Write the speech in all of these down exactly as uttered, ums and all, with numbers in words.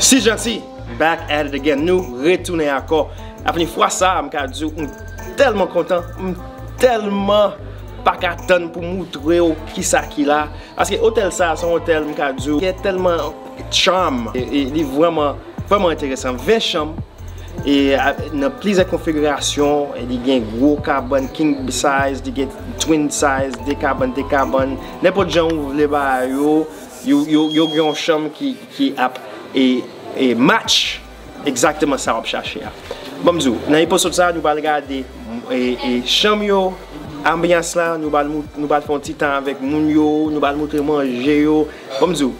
Si janti, back at it again. Nou retounen ankò. Afini fwa sa a, m ka di w, m tèlman kontan, m tèlman pa ka tann pou moutre w kisa ki la. Paske otèl sa a, se yon otèl, m ka di w, gen tèlman charm. E, e li vrèman, vrèman enteresan. Ven chanm, e, a, nan plizyè konfigirasyon, e li gen gwo kabann king size, li gen twin size, de kabann, de kabann. Nenpòt jan ou vle bagay yo, yo, yo, yo gen yon chanm ki, ki ap, e, e match egzakteman sa w ap chache a. Ban m di w, nan episode sa, nou pral gade, e, e, chanm yo, anbyans la, nou pral mou-, nou pral fè yon ti tan avèk moun yo, nou pral moutre manje yo. Ban m di w,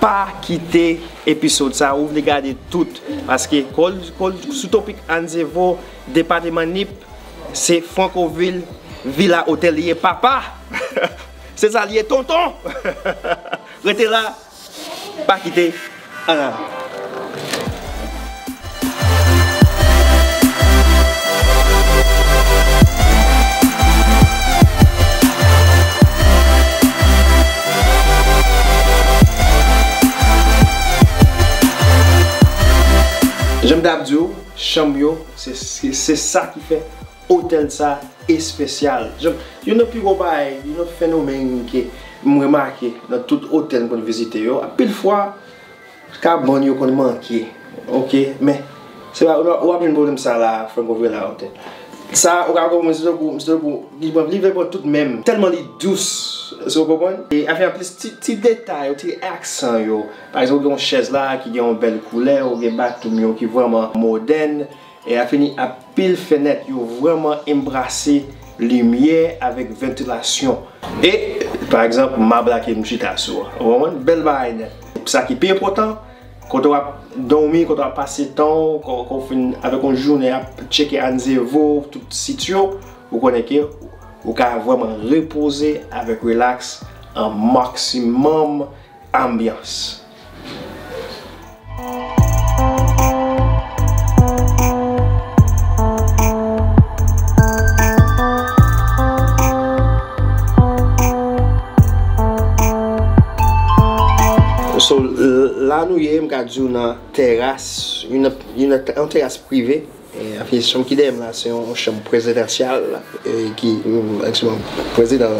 pa kite episode sa, ou vle gade tout, paske kòl, kòl sou topik Anzevo, depatman Nip, se Francoville, Villa Hotel li ye, papa! Se sa li ye, tonton! Rete la, pa kite, ann ale. Jan m t ap di w, chanm yo, se, se, se sa ki fè otèl sa espesyal. Jan, youn nan pi gwo bagay, youn nan fenomèn ke m remake nan tout otèl m konn vizite yo, anpil fwa, kabann yo konn manke. Oke, men, se pa, ou, ou ap jwenn pwoblèm sa la, Francoville Hotel. Sa, ou ka konprann, se tankou, se tankou, li pran, li vle pran tout menm, tèlman li dous, si w konprann? E afè anplis, ti, ti detay yo, ti aksan yo. Pa egzanp, ou gen yon chèz la ki gen yon bèl koulè, ou gen batwum yo ki vrèman modèn, e afini anpil fenèt yo vrèman anbrase limyè avèk ventilasyon. E, pa egzanp, mab la ke m chita sou a. Ou konprann? Bèl bagay nèt. Sa ki pi enpòtan, kote w ap dòmi, kote w ap pase tan w, kò, kò w fin avèk yon jounen ap tcheke Anzevo, tout sit yo, ou konnen ke ou ka vrèman repoze avèk rilaks, an maksimòm anbyans. So, l-, la nou ye, m ka di w nan teras, yon, yon, yon teras prive. E, anfen, chanm ki dèyè m la, se yon, yon chanm prezidansyal, e, ki, mm, aktyèlman, prezidan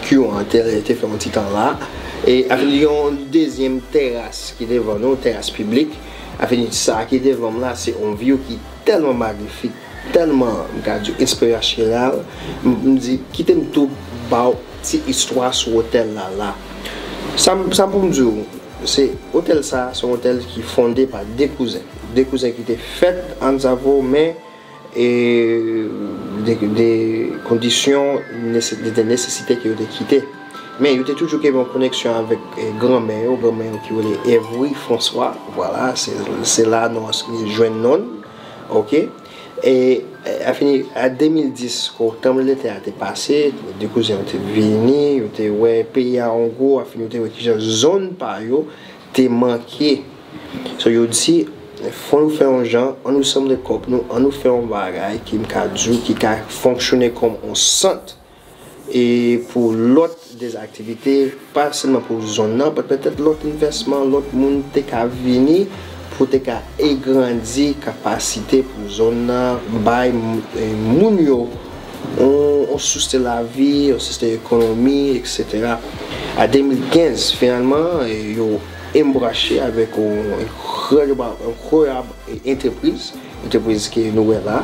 Q an te, te fè yon ti tan la. E, anfen, yon dezyèm teras ki devan nou, teras piblik. Anfen, sa ki devan m la, se yon view ki tèlman magnifik, tèlman, m ka di, enspirasyonèl. M, m di, kite m tou ba w ti istwa sou otèl la, la. Sa m, sa m pou m di w, se otèl sa, se yon otèl ki fonde pa de kouzen. De kouzen ki te fèt Anzavo, men, e, de, de kondisyon nese-, de, de nesesite ke yo te kite. Men yo te toujou kenbe yon koneksyon avèk, e, granmè yo, granmè yo ki rele Evry François. Vwala, se, se la non an jwenn non l. Oke? E, e, afini, a de mil dis, kò tranblemanntè a te pase, de kouzen yo te vini, yo te wè peyi a an gwo, afini yo te wè kijan zòn pa yo te manke. So, yo di, fò nou fè yon jan, ann nou sanble kòb nou, ann nou fè yon bagay ki m ka di w ki ka fonksyone kòm yon sant, e pou lòt dèzaktivite, pa sèlman pou zòn nan, but petèt lòt envèsman, lòt moun te ka vini pou te ka egrandi kapasite pou zòn nan, bay m-, e moun yo yon, yon sous de lavi, yon sous de ekonomi, et cetera. A de mil kenz, finalman, e yo E m branche avèk yon enkreyab, enkreyab antrepriz, antrepriz ke nou wè la.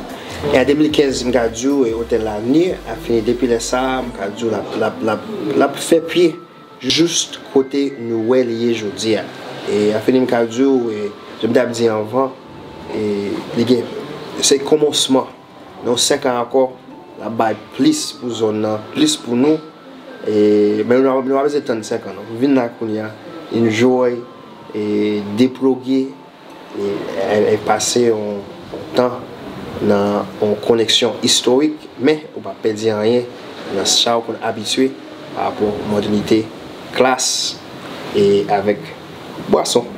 E an de mil kenz, m ka di w, e, otèl la ni a fini. Depi lè sa a, m ka di w, l ap, l ap, l ap, l ap fè pye jis kote nou wè li ye jodi a. E an fini, m ka di w, e, jan m t ap di anvan, e, li gen, se kòmansman. Nan senk an ankò, l ap bay plis pou zòn nan, plis pou nou. E, men nou, nou pa bezwen tann senk an, non. Vin la kounye a, enjoy, e, deploge, e, e, e pase yon, yon tan nan yon koneksyon istorik, men ou pa pèdi anyen nan sa ou konn abitye pa rapò modènite, klas, e avèk bwason.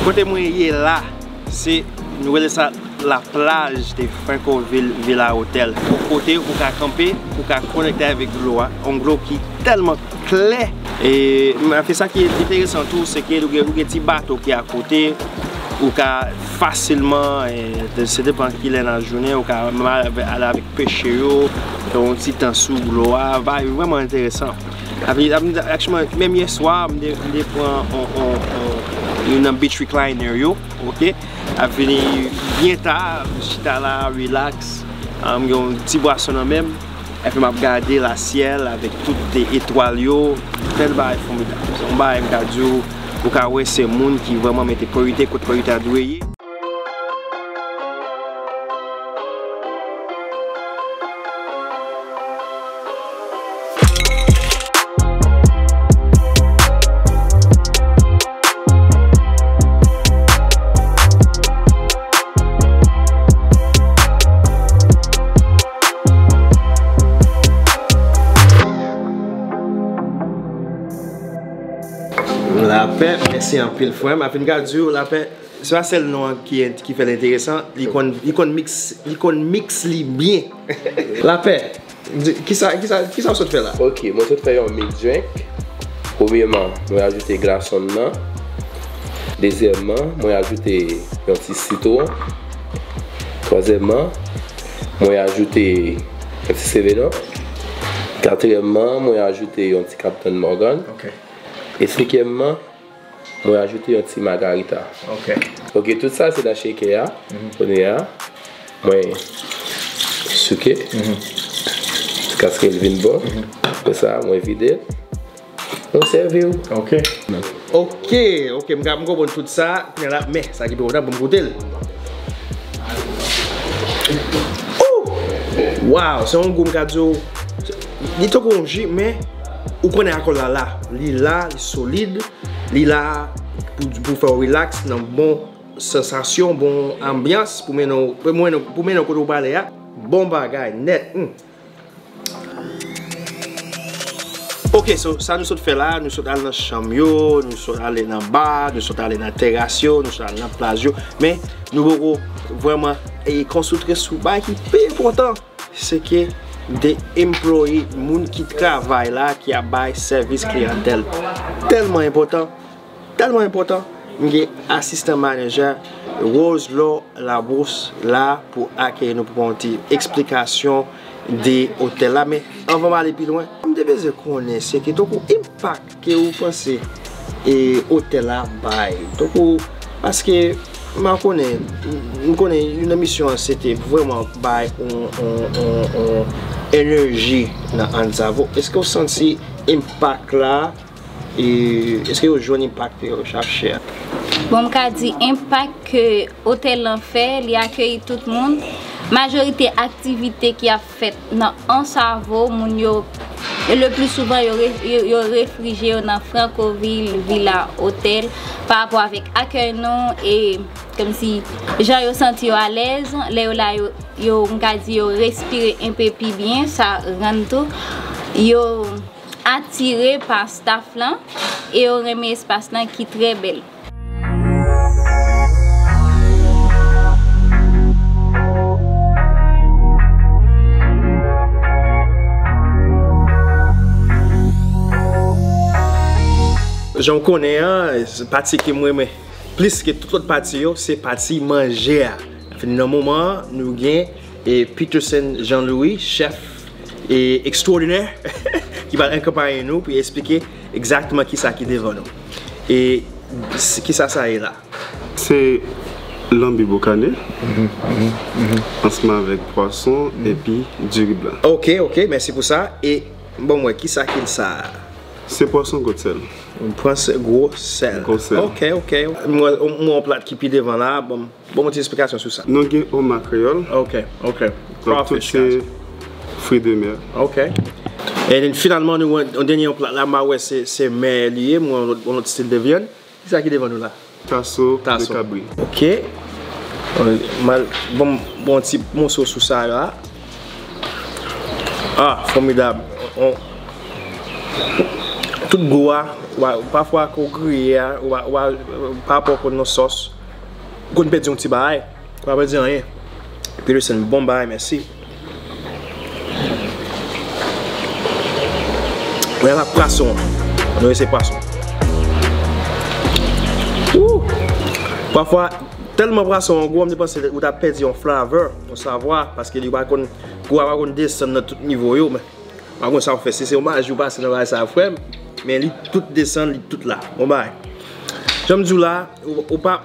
Kote mwen ye la, se, nou rele sa la plage de Franconville Villa Hotel. Yon kote ou ka kanpe, ou ka konekte avèk dlo a, yon dlo ki tèlman klè. E, men, anfen, sa ki enteresan tou, se ke ou gen, ou gen ti bato ki akote, ou ka fasilman, e, se depan kilè nan jounen, ou ka menm ale avè-, ale avèk peche yo, fè yon ti tan sou dlo a, vibe vrèman enteresan. Api, api, actually, menm yè swa, m te, m te pran on, on, on, youn nan beach recliner yo, oke? Ap vini byen ta, m chita la, relax, ah, m gen yon ti bwason nan men m, epi m ap gade lasyèl avèk tout etwal yo, tèl bagay fòmidab. Se yon bagay m ka di w, ou ka wè se moun ki vrèman mete priyorite kot priyorite a dwe ye. Lapè, mèsi anpil, frè m. Apre m ka di w, Lapè, se pa sèl non an ki, ki fè l enteresan, li konn, li konn mix, li konn mix li byen. Lapè, di, kisa, kisa, kisa w sot fè la? Ok, mwen sot fè yon mix drink. Premyèman, mwen ajoute glason m nan. Dezyèmman, mwen ajoute yon ti sitwon. Twazyèmman, mwen ajoute yon ti seven up. Katriyèmman, mwen ajoute yon ti Captain Morgan. Ok. E senkyèmman, mwen ajoute yon ti magarita. Ok. Ok, tout sa se nan shaker a. Mhm. Kounye a, mwen souke. Mhm. Jiskaske l vin bon. Mhm. Apre sa, mwen vide l. Mwen sèvi w. Ok. Ok, ok, m ka, m konprann tout sa. Kounye a la, men, sa ki pi enpòtan, ban m goute l. Ooh! Wow, se yon gou m ka di w, li tankou yon ji, men ou konnen alkòl la la. Li la, li solid. Li la pou, pou fè w relax nan bon sansasyon, bon anbyans, pou mennen w, pou mennen w, pou mennen w kote w prale a. Bon bagay, nèt. Hmm. Ok, so, sa nou sot fè la, nou sot al nan chanm yo, nou sot ale nan ba, nou sot ale nan teras yo, nou sot ale nan plaj yo, men nou poko vrèman, e, konsantre sou bagay ki pi enpòtan. Se ke de employee, moun ki travay la, ki ap bay sèvis kliyantèl. Tèlman enpòtan, tèlman enpòtan. M gen asistan manajè Rose Law Labrousse la pou akeyi nou, pou yon ti eksplikasyon de otèl la. Men anvan m ale pi lwen, m te bezwen konnen se ke tankou enpak ke ou panse, e, otèl la bay? Tankou, paske m konnen, m konnen youn nan misyon an se te vrèman bay on, on, on, on enèji nan Anzavo. Èske w santi enpak la, e èske yo jwenn enpak ke yo ap chèche a? Bon, m ka di enpak ke otèl lan fè, li akeyi tout moun. Majorite aktivite ki ap fèt nan Anzavo, moun yo, le pli souvan, yo re-, yo, yo refijye yo nan Francoville Villa Hotel, pa rapò avèk akèy nou e kòmsi jan yo santi yo alèz, lè yo la, yo, yo, m ka di yo respire enpe pi byen, sa rann tou yo atire pa staff lan e yo renmen espas lan ki trè bèl. Jan w konnen an, pati ke m renmen plis ke tout lòt pati yo, se pati manje a. Nan moman an, nou gen e Peterson Jean Louis, chèf e ekstwòdinè, ki va akonpaye nou pou eksplike egzakteman kisa ki devan nou. E s- kisa sa ye la? Se lanbi boukannen, ansanm avèk pwason epi diri blan. Ok, ok, mèsi pou sa. E bon, mwen, kisa ki l sa? Se pwason gwosèl. Pwason gwosèl. Gwosèl. Ok, ok. Mwen, mwen, yon plat ki pi devan la, bon, bon, yon ti eksplikasyon sou sa. Nou gen oma kreyòl. Ok, ok. Donk, tout se fri de mè. Ok. E finalman, nou, yon dènye yon plat la, m a wè se, se mè li ye, mwen, yon lòt, yon lòt stil de vyann. Kisa ki devan nou la? Taso de Taso. Kabri. Ok. Bon, bon, ti moso sou sa la. Ah, fòmidab. On, tout gou a, wa- pafwa ke w griye a, wa- wa- pa rapò konn nan sòs, ou konn pèdi yon ti bagay. Ou pa pèdi anyen. Peterson, bon bagay, mèsi. Mwen la pwason. Nou se pwason. Woo! Pafwa, tèlman pwason an gwo, m te panse ou ta pèdi yon flavor, yon savwa, paske li pa konn, gou a pa konn desann nan tout nivo yo, men pa konn sa w fè. Si se omaj ou pase nan bagay sa, frè m, men li tout desann, li tout la. Bon bagay. Jan m di w la, ou, ou pa,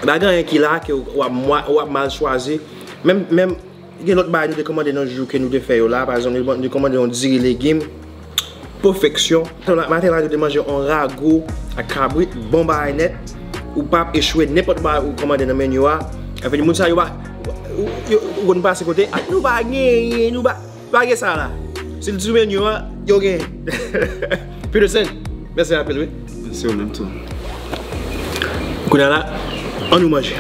pa gen anyen ki la ke w ap, w ap mal chwazi. Menm, menm, gen lòt bagay nou te kòmande nan jou ke nou te fè yo la. Pa egzanp, nou, nou kòmande yon diri legim. Pèfeksyon. Maten la, nou te manje yon rago ak kabrit, bon bagay nèt. Ou p ap echwe nenpòt bagay ou kòmande nan menyo a. Anfen, moun sa yo pa, ou, yo, ou konn pase kote, ah, nou pa genyen, nou pa, pa gen sa la. Si l sou menyo a, yo genyen. Peterson, mèsi anpil, wi. Se ou menm tou. Kounye a la, ann nou manje.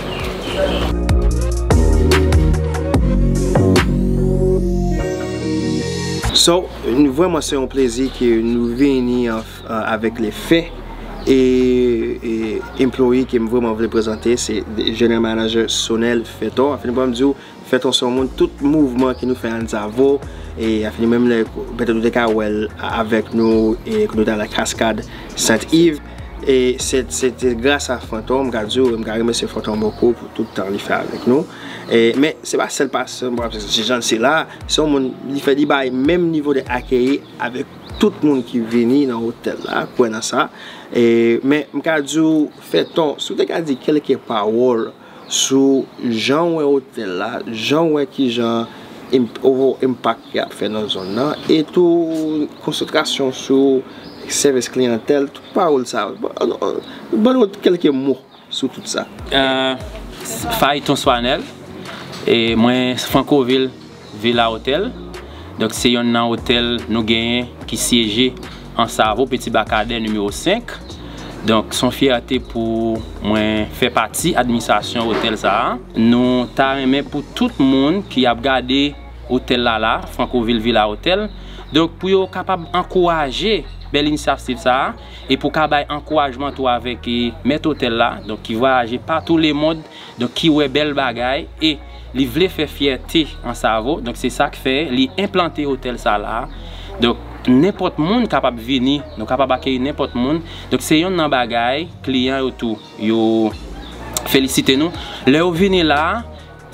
So, vrèman se yon plezi ke nou vini an, an, avèk le fen. E, e employee ke m vrèman vle prezante, se General Manager Sonel Fenton. Anfen, pou m di w, Fenton se yon moun, tout mouvman ke nou fè an Zavo, e anfen, menm lè, petèt ou te ka wè l avèk nou, e ke nou te al nan Cascade Saint-Yves, e se, se te gras a Fenton, m ka di w, m ka remèsye Fenton bokou pou tout tan li fè avèk nou. E, men, se pa sèl pasan, bon, se Jan se la, se yon moun, li fè, li bay menm nivo de akeyi avèk tout moun ki vini nan otèl la, kwè nan sa. E, men, m ka di w, Fenton, si w te ka di kèlke pawòl sou jan w wè otèl la, jan w wè kijan enp- o- enpak y ap fè nan zòn nan, e tou konsantrasyon sou sèvis kliyantèl, tout pawòl sa yo. Ban, ban nou kèlke mo sou tout sa. Euh, Fayton Swanel, e mwen Francoville Villa Hotel. Donk, se yonn nan otèl nou genyen ki syeje an Savo, Petit Bacadè nimewo senk. Donk, se yon fyète pou mwen fè pati administrasyon otèl sa a. Nou ta renmen pou tout moun ki ap gade otèl la la, Francoville Villa Hotel. Donk, pou yo kapab ankouraje bèl inisyativ sa a, e pou ka bay ankourajman tou avèk, e, mèt otèl la, donk, ki vwayaje pa tou lemonn, donk, ki wè bèl bagay, e li vle fè fyète an Savo. Donk, se sa k fè li enplante otèl sa la. Donk, nenpòt moun kapab vini, nou kapab akeyi nenpòt moun. Donk, se yonn nan bagay kliyan yo tou, yo felisite nou. Lè yo vini la,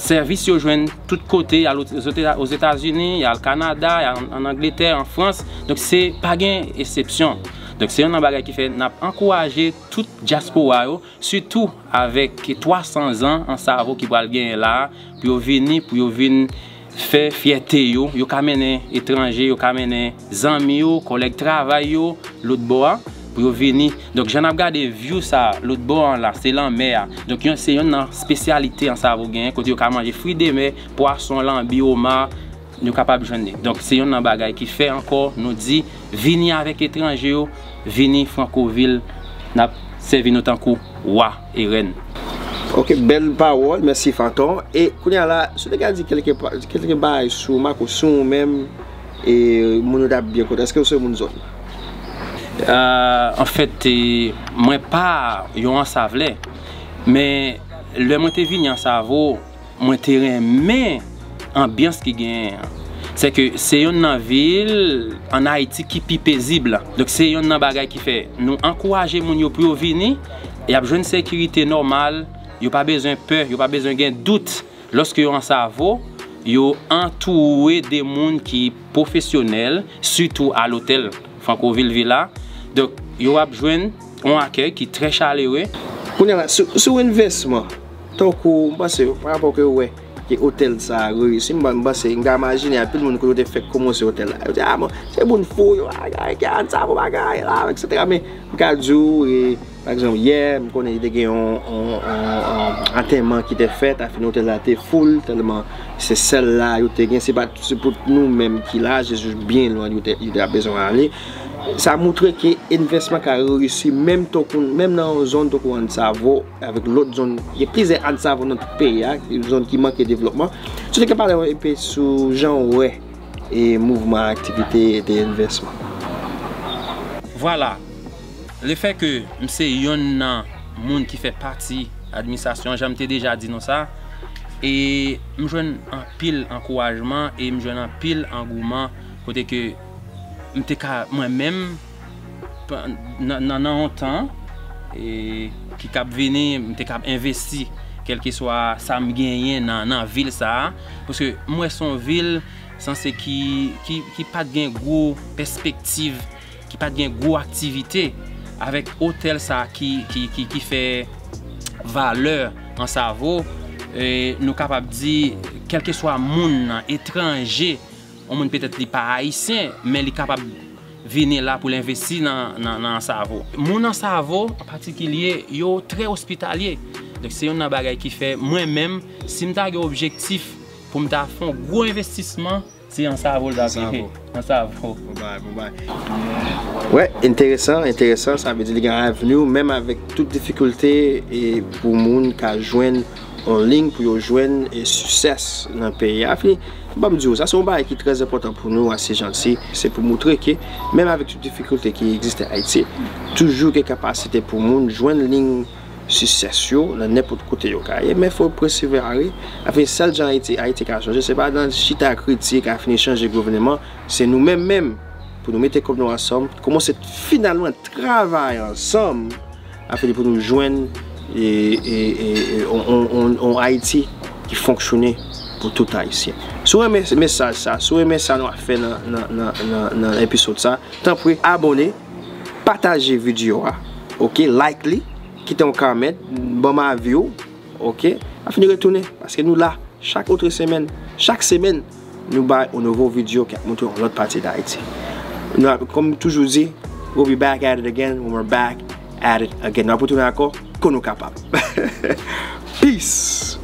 sèvis yo jwenn tout kote, y al Ozetazini, y al Kanada, y al an Angletè, an Frans. Donk, se pa gen eksepsyon. Donk, se yonn nan bagay ki fè n ap ankouraje tout dyaspora yo, sitou avèk twa san zan an Savo ki pral genyen la, pou yo vini, pou yo vin fè fyète yo. Yo ka mennen etranje, yo ka mennen zanmi yo, kòlèg travay yo, lòt bò a, pou yo vini. Donk, jan n ap gade view sa, lòt bò an la, se lanmè a. Donk, yon, se yonn nan espesyalite an Savo genyen, kote yo ka manje fri de mè, pwason, lanbi, oma, nou kapab jwenn li. Donk, se yonn nan bagay ki fè ankò nou di, vini avèk etranje yo, vini Francoville, n ap sèvi nou tankou wa e rèn. Ok, bèl pawòl, mèsi Fenton. E kounye a la, si w te ka di kèlke pa- kèlke bagay sou Marco, sou ou menm, e moun yo t ap byen kontan. Èske w se moun zòn? Euh, anfèt, e, mwen pa yon Ansavlè, men lè mwen te vini an Savo, mwen te renmen anbyans ki genyen an. Se ke se yonn nan vil ann Ayiti ki pi pezib. Donk se yonn nan bagay ki fè nou ankouraje moun yo pou yo vini, y ap jwenn sekirite nòmal, yo pa bezwen pè, yo pa bezwen gen dout. Lòske yo Ansavo, yo antoure de moun ki pwofesyonèl, sitou a lotèl Francoville Villa. Donk, yo ap jwenn yon akèy ki trè chalere. Kounye a la, sou, sou envèsman, tankou, m panse, pa rapò ke w wè ke otèl sa a reyisi, m, m panse, m ka imajine anpil moun kote yo te fèk kòmanse otèl la. Yo di, "Ah, bon, se moun fou, yo, bagay, ke Ansavo bagay la, etsetera" Men, m ka di w, e, pa egzanp, yè, m konnen li te gen yon, yon, yon, yon antèman ki te fèt, afin otèl la te foul, tèlman se sèl la yo te gen, se pa, se pou nou menm ki la, se jis byen lwen yo te, yo te ap bezwen ale. Sa montre ke envèsman ka reyisi menm tankou, menm nan yon zòn tankou Ansavo, avèk lòt zòn, gen plizyè Ansavo nan tout peyi a, zòn ki manke devlopman. Si w te ka pale yon enpe sou jan w wè e mouvman aktivite de envèsman. Vwala, lefè ke m se yonn nan moun ki fè pati administrasyon an, jan m te deja di nou sa, e m jwenn anpil ankourajman e m jwenn anpil angouman kote ke m te ka, mwen menm, pa- nan, nan, nan yon tan e, ki k ap vini, m te k ap envesti kèlkeswa sa m genyen nan, nan vil sa a. Paske m wè se yon vil sanse ki, ki, ki pa t gen gwo pèspektiv, ki pa t gen gwo aktivite. Avèk otèl sa a ki, ki, ki, ki fè valè Ansavo, e, nou kapab di, kèlkeswa moun nan, etranje, yon moun petèt li pa ayisyen, men li kapab vini la pou l envesti nan, nan, nan Ansavo. Moun Ansavo, an patikilye, yo trè ospitalye. Donk, se youn nan bagay ki fè, mwen menm, si m ta gen objektif pou m ta fè yon gwo envestisman, se Ansavo l t ap ye. Ansavo. Ansavo. Bon bagay, bon bagay. Wè, enteresan, enteresan. Sa vle di li gen avni, menm avèk tout difikilte, e pou moun ka jwenn yon liy pou yo jwenn e success nan peyi a. Fini, ban m di w, sa se yon bagay ki trè enpòtan pou nou, ase janti. Se pou montre ke, menm avèk tout difikilte ki egziste Ayiti, toujou gen kapasite pou moun jwenn liy success yo nan nenpòt kote yo ka ye. Men fò yo persevere. Anfen, sèl jan Ayiti, Ayiti ka chanje, se pa nan chita kritik, a fini chanje gouvènman. Se nou menm menm, pou nou mete kòb nou ansanm, kòmanse finalman travay ansanm, afin pou nou jwenn e, e, e, e, on, on, on, on Ayiti ki fonksyone pou tout Ayisyen. Si w renmen mesaj sa, si w renmen sa nou ap fè nan, nan, nan, nan, nan episode sa, tanpri abòne, pataje videyo a, oke, like li, kite yon comment, ban m avi w, oke, a fini retounen, paske nou la chak otre semèn, chak semèn, nou bay yon nouvo videyo ki ap montre yon lòt pati d Ayiti. Nou ap, kòm m toujou di, we'll be back at it again when we're back at it again. Nou ap retounen ankò, kon nou kapab. Peace!